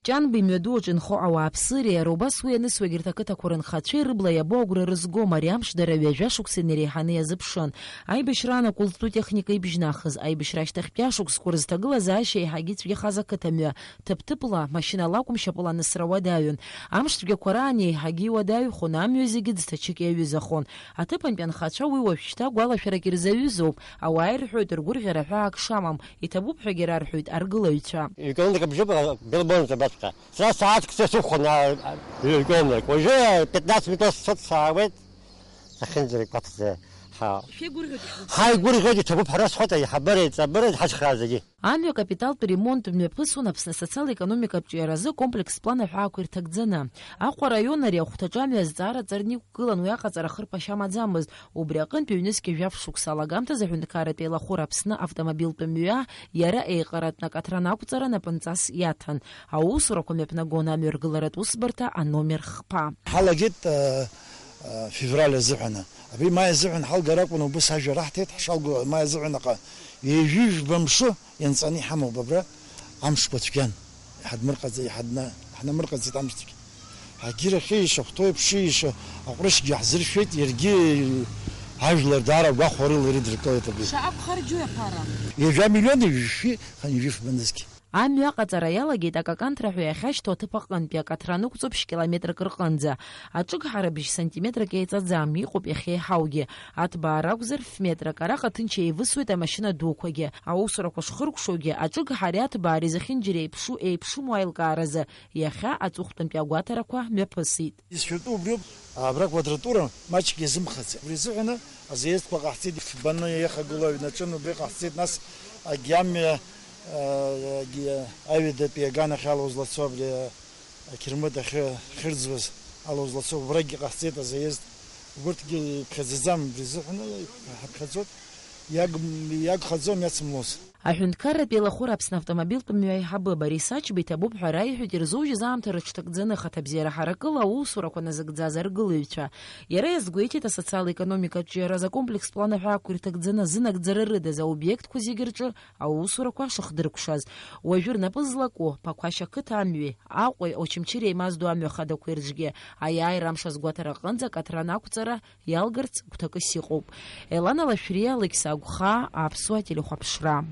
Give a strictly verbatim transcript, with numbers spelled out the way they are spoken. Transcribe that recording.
Ҷанба имҩаду аҿы инхо ауааԥсыреи, иара убас уи ианысуа егьырҭ ақыҭақәа рынхацәеи рыбла иабо агәра рызгом, ари амш дара ҩажәа шықәса инареиҳаны иазыԥшын. Аибашьраан акульту техника ибжьнахыз, аибашьра ашьҭахьтәи ашықәсқәа рзы ҭагылазаашьа еиҳагьы ицәгьахаз ақыҭамҩа, ҭыԥ-ҭыԥла, машьынала акәым, шьапыла анысра уадаҩын. Амш цәгьақәа раан еиҳагьы иуадаҩхон, амҩа зегьы ӡҭачык иаҩызахон. Аҭыԥантәи анхацәа уи уажәшьҭа гәалашәарак ирзаҩызоуп, ауаа ирҳәоит ргәырӷьара ҳәаак шамам, иҭабуп ҳәагьы рарҳәоит аргылаҩцәа. Иконка бжьыба белбонца баҵәҟьа. Сара сааҭк сықәхон, а, а, ҩажәа метр. Уажәы пятнадцать метров сцоит, саауеит, сахьынӡаркәаҭӡа, ҳа. Шәеигәырӷьоит ишәгәыԥхаз? Ҳаигәырӷьоит, иҭабуп ҳәа расҳәоит, аиҳабыреи аҵабыреи ҳацхраа зегьы. Амҩа акапиталтә ремонт мҩаԥысуан Аԥсны асоциал-економикатә ҿиаразы акомплекстә план аҳәаақәа ирҭагӡаны. Аҟәа араион ари ахәҭаҿы амҩа азҵаара ҵарникәкылан, уи аҟаҵара хырԥашьа амаӡамызт. Убри аҟынтә ҩнызқьи жәаф шықәса алагамҭазы аҳәынҭқарратә еилахәыра Аԥсны автомобильтә мҩа иара еиҟаратәны акаҭран ақәҵара напынҵас иаҭан. Аусурақәа мҩаԥнагон амҩаргыларатә усбарҭа аномер хԥа. Ҳалагеит, э, э, февраль азыҳәан. Абри маи азыҳәан ҳалгар акәын, убыс ажәа раҳҭеит, ҳшалго маи азыҳәан, аха ҩажәижәба мшы ианҵаны иҳамоуп абра, амшқәа цәгьан. Иҳадмырҟаҵа-, иҳадна-, иаҳнамырҟаҵеит амшцәгьа. Агьырахьы ишахәҭоу еиԥш, иша аҟәрышьгьы ҳзыршәеит, иаргьы ажәлар даара агәахәарыла ирыдыркылеит абри. Шаҟа акәхарџьуеи аԥара? Ҩажәа миллион ҩажәи хынҩажәи фба нызқь. Амҩа аҟаҵара иалагеит акаканҭра ҳәа иахьашьҭоу аҭыԥ аҟынтәи акаҭра анықәҵоуп шә-километрак рҟынӡа. Аҿыгҳара бжь сантиметрак еиҵаӡам, иҟоуп иахьеиҳаугьы. Аҭбаара акәзар, ф-метрак араҟа ҭынч еивысуеит амашьына дуқәагьы. Аусурақәа шхыркәшогьы, аҿыгҳареи аҭбаареи зехьынџьара еиԥшу, еиԥшыму аилкааразы, иахьа аҵыхәтәантәи агәаҭарақәа мҩаԥысит. Исҳәатәу убриоуп, абра аквадратура маҷк иазымхаӡеит. Убри азыҳәаны азаездқәа ҟаҳҵеит, фбаны иахагылоу аҩнаҿын убри ҟаҳҵеит, нас агьамҩа, а, агьи аҩадатәи аганахь ала узлацо, абри ақьырмыт ахьы-, ахьырӡуаз ала узлацо, убрагьы ҟаҳҵеит азаезд. Убырҭгьы иԥхьаӡаӡам, убри азыҳәаны ҳаԥхьаӡоит. Иаг-, иагхаӡом, иацымлоз. Аҳәынҭқарратә еилахәыра Аԥсны автомобильтә мҩа аиҳабы Борис Ачба иҭабуп ҳәа раиҳәеит ирзужьыз аамҭа рыҽҭагӡаны, ахаҭабзиара ҳаракыла аусурақәа назыгӡаз аргылаҩцәа. Иара иазгәеиҭеит асоциал-економикатә ҿиара азы акомплекстә план аҳәаақәа ирҭагӡаны азынагӡара рыдаз аобиектқәа зегьы рҿы аусурақәа шыхдыркәшаз. Уажәы рнапы злаку Ԥақәашь ақыҭа амҩеи, Аҟәеи, Очамчыреи еимаздо амҩа хадақәеи рҿгьы аиааира амш азгәаҭара аҟынӡа акаҭран ақәҵара иалгарц гәҭакыс иҟоуп. Елана Лашәриа, Алықьса Агәхаа, Аԥсуа телехәаԥшра.